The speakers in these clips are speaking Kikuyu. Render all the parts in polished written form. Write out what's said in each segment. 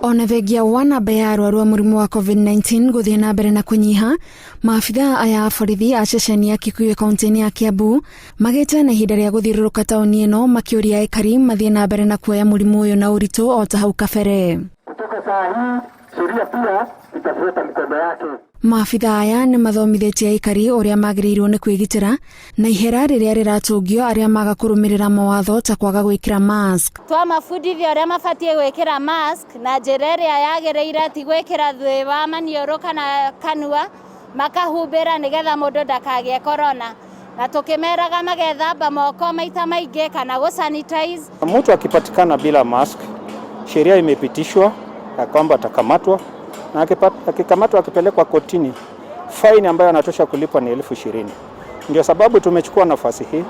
Ona thengia wa namba ya arwaru a mũrimũ wa COVID-19 gũthiĩ na mbere na kũnyiha, maabithaa aya a borithi a ceceni ya Kikuyu kaunti-inĩ ya Kiambu magĩte na ihinda rĩa gũthiũrũrũka taũni ĩno makĩũria aikari mathiĩ na mbere na kuoya mũrimũ ũyũ na ũritũ o ta hau kabere. Kutoka saa hii sheria pia itafuata mkondo wake. Maabithaa aya nĩ mathomithĩtie aikari ũrĩa magĩrĩirwo nĩ kwĩgitĩra na ihera rĩrĩa rĩratũngio arĩa maga kũrũmĩrĩra mawatho ta kwaga gwĩkĩra mask. Twamabundithia ũrĩa mabatiĩ gwĩkĩra mask na njĩra ĩrĩa yagĩrĩire, ti gwĩkĩra thĩ wa maniũrũ kana kanua, makahumbĩra nĩgetha mũndũ ndakagĩe corona, na tũkĩmeraga magethamba moko maita maingĩ kana gũ sanitize. Mtu akipatikana bila mask, sheria imepitishwa ya kwamba atakamatwa, na akikamatwa akipelekwa kotini, faini ambayo anatosha kulipwa ni 20,000. Ndio sababu tumechukua nafasi hii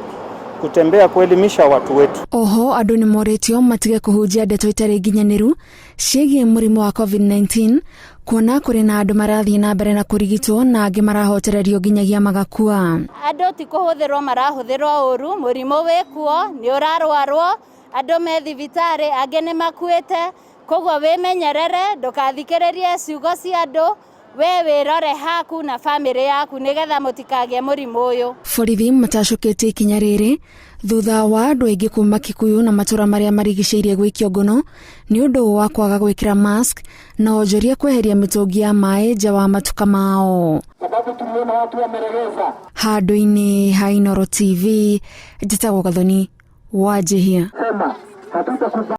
kutembea kuelimisha watu wetu. Oho andũ nĩ morĩtio matige kũhunjia ndeto itarĩ nginyanĩru ciĩgiĩ mũrimũ wa COVID-19, kuona kũrĩ na andũ marathiĩ na mbere na kũrigitwo na angĩ marahotererio nginyagia magakua. Andũ ti kũhũthĩrwo marahũthĩrwo ũru, mũrimũ wĩkuo, nĩ ũrarwarwo, andũ me thibitarĩ, angĩ nĩ makuĩte, koguo wĩmenyerere, ndũkathikĩrĩrie ciugo cia andũ, we wĩrore haku na bamĩrĩ yaku nĩgetha mũtikagĩe mũrimũ ũyũ. Borithi matacũkĩtie ikinya rĩrĩ thutha wa andũ aingĩ kuma Kikuyu na matũra marĩa marigicĩirie gwĩkio ngono nĩ ũndũ wa kwaga gwĩkĩra mask na onjoria kweheria mĩtũngi ya maĩ nja wa matuka mao. Sababu tuliona watu wameregeza. Handũ-inĩ ha Inooro TV, njĩtagwo Gathoni Wanjihia. Sema hatutakubali.